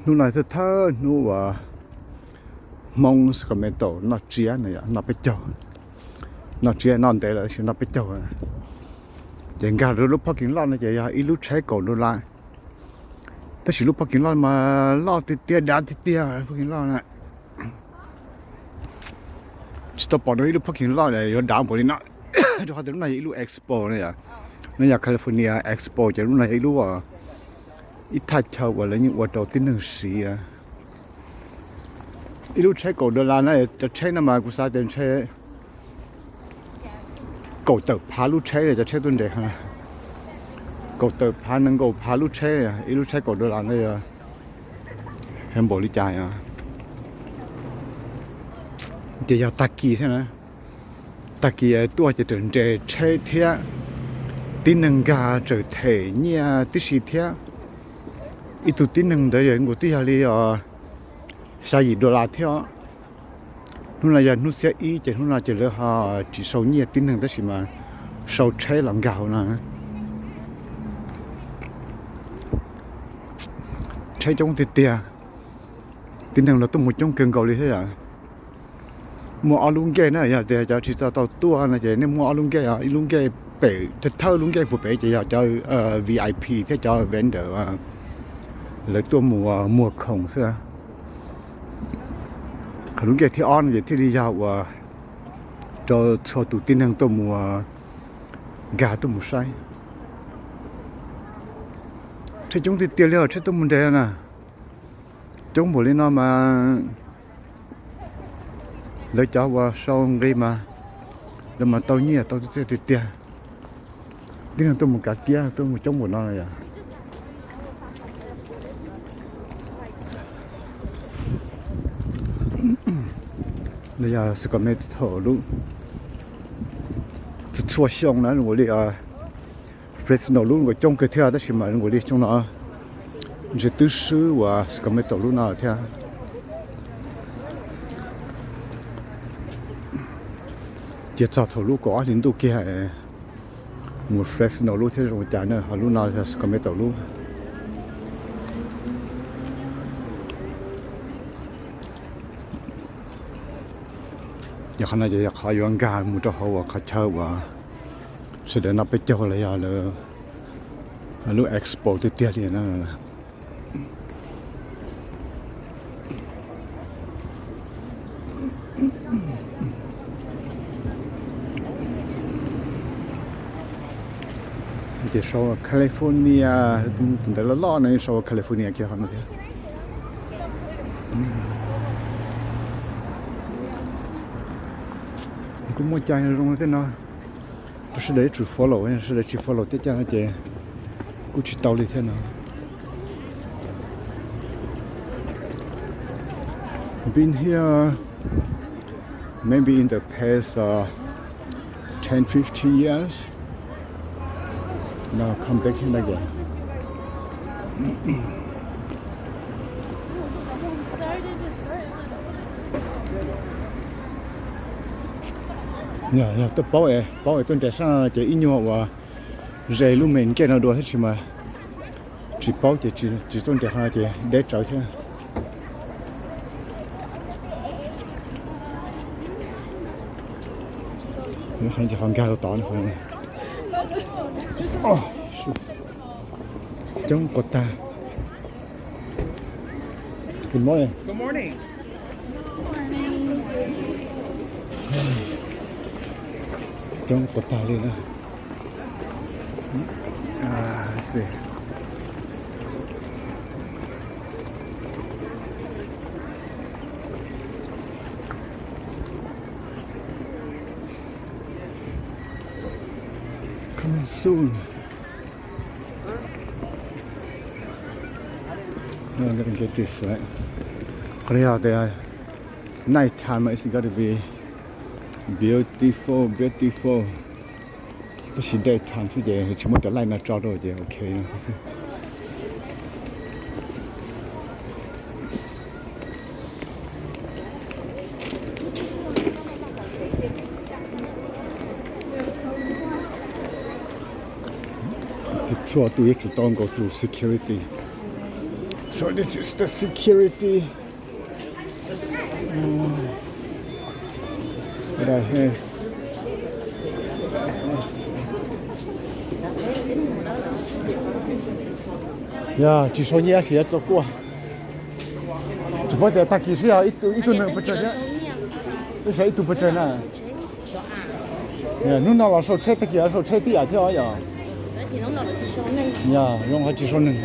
Hnub no thawj thawj hnub uas Hmoob Sacramento noj tsiab no yom, noj peb caug, noj tsiab noj ntev lawm tab sis noj peb caug. Ces nkag rau lub parking lot no ces yog ib lub tsheb kaum dollar, tab sis lub parking lot mas loj tiag tiag, dav tiag tiag parking lot na. Tsis tau pom dua ib lub parking lot yuav dav npaum li no. Rau qhov tias lub no yog ib lub expo na yom, no yog California Expo ces lub no yog ib lub ib thaj chaw uas lawv yeej ua rau tib neeg siv. Ib lub tsheb kaum dollar na, cov tsheb no mas kuv xav tias ntshe kaum tawm phav lub tsheb, cov tsheb tuaj nres, kaum tawm phav nees nkaum phav lub tsheb, ib lub tsheb kaum dollar na yog npaum li cas. Ces yog tag kis thiab na, tag kis tuaj ces tseem nres tsheb thiab, tib neeg nkag tseem them nyiaj tib si thiab. Ib tug tib neeg ntawd yog nkaus twb yog li xya yim dollar thiab. Hnub no yog hnub xiab ib ces hnub no ces lawv ho tsis sau nyiaj tib neeg tab sis mas sau tsheb los nkag hauv no. Tsheb coob tiag tiag, tib neeg los tuaj mus coob kawg nkaus li thiab yom. Muaj ob lub nkej na, yog tias cov tsis tau tau tuaj no ces nej muaj ob lub nkej, ib lub nkej pem thawj lub nkej puag pem ces yog cov V I P thiab cov vendor lawv tuaj mus muag khoom xwb. Qhov lub nkej thib ob no ces thiaj li yog uas rau txhua tus tib neeg tuaj mus nkag tuaj mus saib. Tsheb coob tiag tiag li os, tsheb tuaj mus nres na. Coob npaum li no mas lawv cov uas sau nqi mas lawv mas tau nyiaj tau txiaj tiag tiag. Tib neeg tuaj mus kav kiab tuaj mus coob npaum no yom. Yog Sacramento lub, txhua xyoo na zoo nkaus li Fresno lub nkaus coob kawg thiab tab sis mas zoo nkaus li xyoo no ntshe twb swb uas Sacramento lub no thiab. Ces txog thaum lub kaum ob hli ntuj kiag mus Fresno lub thiab zoo cas na, ho lub no yog Sacramento lub. Yog qhov no ces yog qhov yuav nkag mus rau hauv uas qhov chaw uas sawv daws noj peb caug los yog lawv lub expo tiag tiag li na. Ces sau California, tus ntawv loj loj no sau California kiag qhov no thiab. Kuj muaj cai zoo thiab no. Rau sawv daws ib txwm follow, sawv daws tsis follow tej caj no ces kuj tsis tau li thiab no. Been here maybe in the past uh, ten, fifteen years. Now come back here again. Yog, yog tuaj paub es, paub es tuaj nres sab ces ib nyuag uas ze lub me nkej no dua thiab tsis mas tsis paub ces tsis tuaj nres qhov no ces deb tsawv thiab. Qhov no ces qhov nkag rau tod no. Coob quas tag. Good morning. Coob quas tag li na. Coming soon. No, I'm gonna get this, right? Qhov no yog tias night time it's gotta be beautiful, beautiful. Tab sis day time xwb ces tsis muaj cov light no tso rau ces ok no xwb. Ces txhua tus yuav tsum tau go through security. So this is the security. Mm. Right here. Yog tsis sau nyiaj ces yuav tau kuaj. Tsis paub tias tag kis xwb yog ib tug neeg pes tsawg thiab. Ib sab ib tug pes tsawg na. Hnub no los sau tsheb, tag kis los sau tsheb tib yam thiab os yom. Yog zoo ho tsis sau neeg.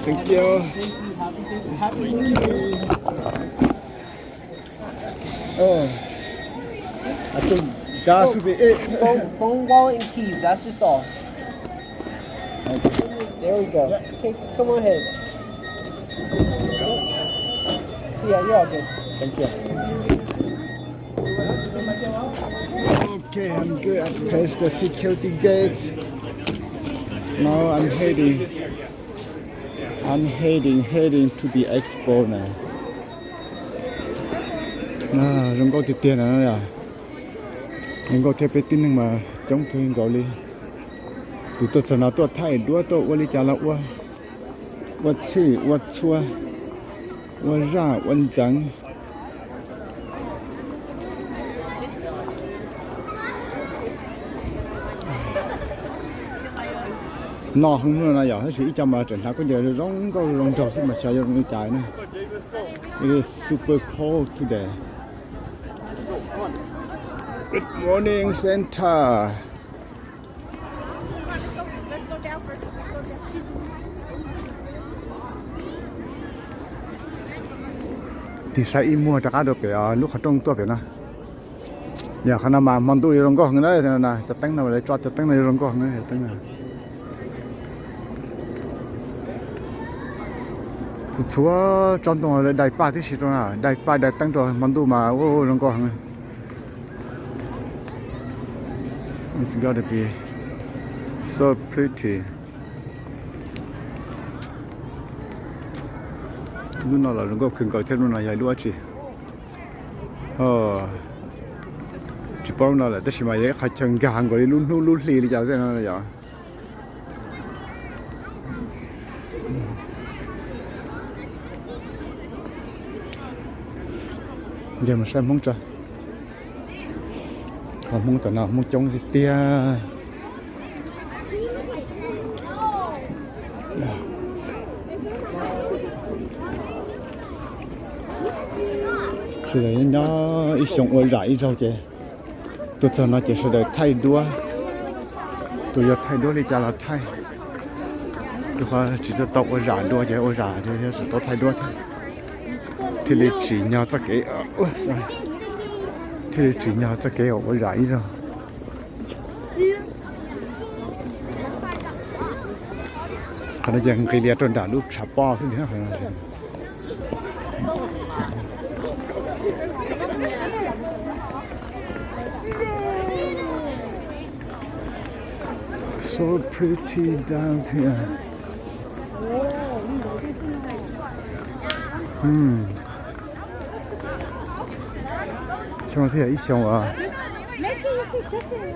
Thank you. Oh, I think that should be it. Phone, phone, wallet, and keys. That's just all. There we go. Okay, come on ahead. So yeah, you're all good. Thank you. Okay, I'm good. I passed the security gate. Now I'm heading. I'm heading, heading to the expo now. Zoo nkauj tiag tiag na. Zoo nkauj thiab, peb tib neeg mas coob kawg nkaus li. Tus tuaj txog no tuaj thaij duab, tuaj ua li cas los ua, ua txhij ua txhua, ua zaj ua ntxeev. No heev no yog tab sis ib co mas tseem hnav khaub ncaws zoo nkauj zoo nraug xwb mas xyov yuav zoo li cas na. It is super cold today. Good morning, Santa. Tig saib ib muag rov qab rau pem lub qhov rooj tuaj pem no. Yog qhov no mas hmo ntuj yuav zoo nkauj heev na, cov teeb no lawv tso cov teeb no yuav zoo nkauj heev na, teeb no. Txhua tsob ntoo lawv dai paj tib si rau na, dai paj dai teeb rau hmo ntuj mas ua zoo nkauj heev. It's gotta be so pretty. Lub no los zoo nkauj kawg nkaus thiab, lub no yog lub dab tsi? Tsis paub lub no lawm tab sis mas yog ib qhov chaw nkag nkaus li lub hnub lub hli li cas thiab no yom. Yog mus saib Hmoob tso. Hmoob tam no Hmoob coob tiag tiag. Sawv daws nyob ib xyoo ua zam ib zaug ces tuaj txog no ces sawv daws thaij duab. Tus yog thaij duab li cas los thaij. Rau qhov tsis tau ua zam dua ces ua zam thiab tsis tau thaij duab thiab. Thiaj li tsim nyog txoj kev, thiaj li tsim nyog txoj kev ua zam ib zaug. Qhov no ces nqis lias rau nram lub tshav pob xwb. So pretty down here. Xyoo no thiaj yog ib xyoo uas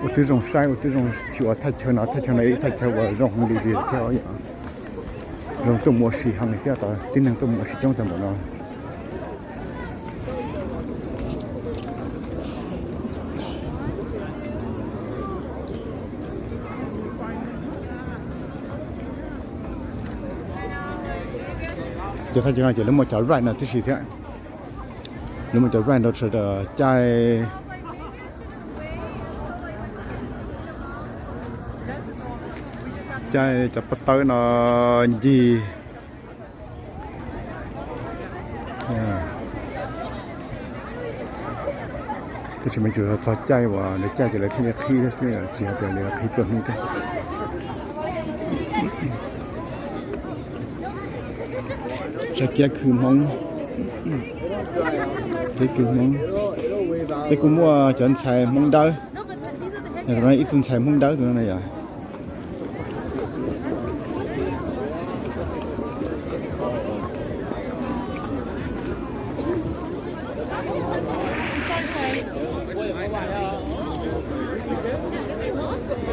ua tib zoo saib, ua tib zoo xyuas thaj chaw no thaj chaw no, ib thaj chaw uas zoo li thiab yom. Zoo tuaj mus ua si heev li thiab, tib neeg tuaj mus ua si coob tag npaum no. Ces thaj chaw no ces lawv muaj cov ride no tib si thiab. Lawv muaj cov ride rau sawv daws caij, caij cov pob tawb no ncig. Tab sis mas tsuas yog txog caij uas lawv caij ces lawv thiaj li qhib xwb, tsis yog tias lawv qhib txhua hnub thiab. Saib kiab khw Hmoob, kiab khw Hmoob, ces kuj muaj cov ntxhais Hmoob Dawb, ib tug ntxhais Hmoob Dawb tus no na yom.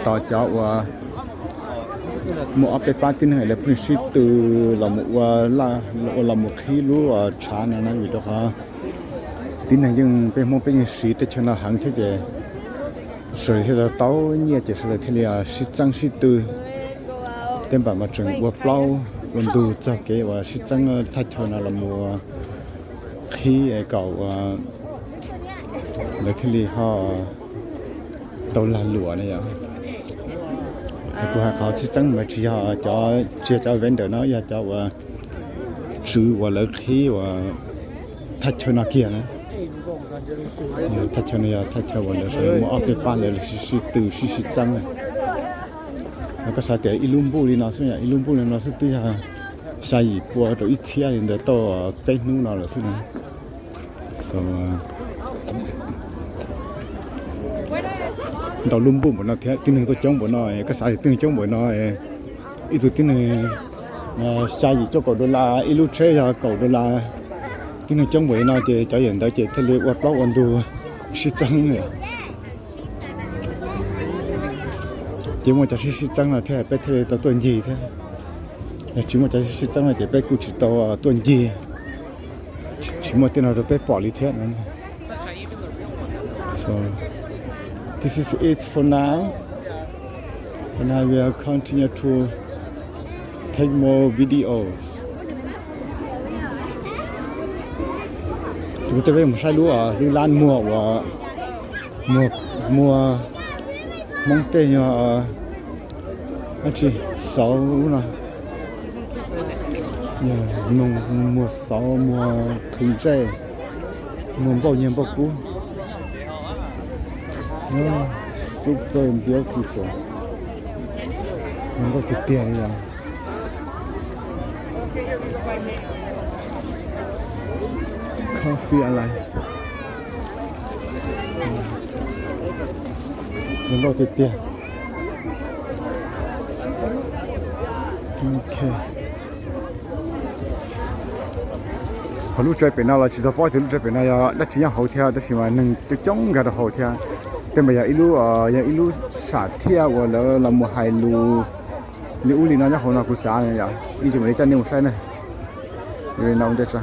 Tos cov uas muaj ob peb pab tib neeg lawv pheej sib tw los mus ua, ua los mus qhib lub tshav no na, vim rau qhov tib neeg yeej, peb Hmoob peb yeej siv tej chaw no heev thiab ces sawv daws thiaj tau nyiaj ces sawv daws thiaj li sib txeeb sib tw. Tej npam mas tseem ua plaub ua ntug txog kev uas sib txeeb thaj chaw no los mus qhib kom lawv thiaj li ho tau lag luam na yom. Kuv hais qhov sib txeeb mas tsis yog cov, tsis yog cov vendor no, yog cov uas tswv uas lawv qhib uas thaj chaw no kiag na. Thaj chaw no yog thaj chaw uas lawv sawv daws muaj ob peb pab lawv sib tw sib sib txeeb na. Koj xav tias ib lub npuj li no xwb, ib lub npuj li no xwb twb yog xya yim pua rau ib txhiab li ntawd tau peb hnub no lawm xwb na. Ntau lub npuj npaum no thiab tib neeg tuaj coob npaum no, koj xav tias tib neeg coob npaum no, ib tug tib neeg xya yim cuaj kaum dollar, ib lub tsheb yog kaum dollar, tib neeg coob npaum li no ces cov yawm ntawd ces thiaj li ua plaub ua ntug sib txeeb. Ces muaj cov sib sib txeeb no thiab peb thiaj li tau tuaj ncig thiab. Yog tsis muaj cov sib sib txeeb no ces peb kuj tsis tau tuaj ncig, tsis muaj tej no rau peb pom li thiab no. So this is it for now. For now we will continue to take more videos. Ces kuv coj peb mus saib lub, lub lab muag uas muag, muag Hmoob tej nyuag dab tsi, xauv no, muag xauv, muag qhwv ntsej, muag npauj nyiaj npauj kub. Super beautiful. Muag nkauj tiag tiag li os. Coffee a li. Muag nkauj tiag tiag. Ok. Ho lub tsev pem no los tsis tau paub tias lub tsev pem no yog dab tsi nyob hauv thiab, tab sis mas neeg coob coob nkag rau hauv thiab. Tej mas yog ib lub, yog ib lub sam thiaj uas lawv los mus hais lus li ub li no nyob hauv no kuv xav na yom. Ib ntsis mam li coj nej mus saib na. Li no ua ntej tso.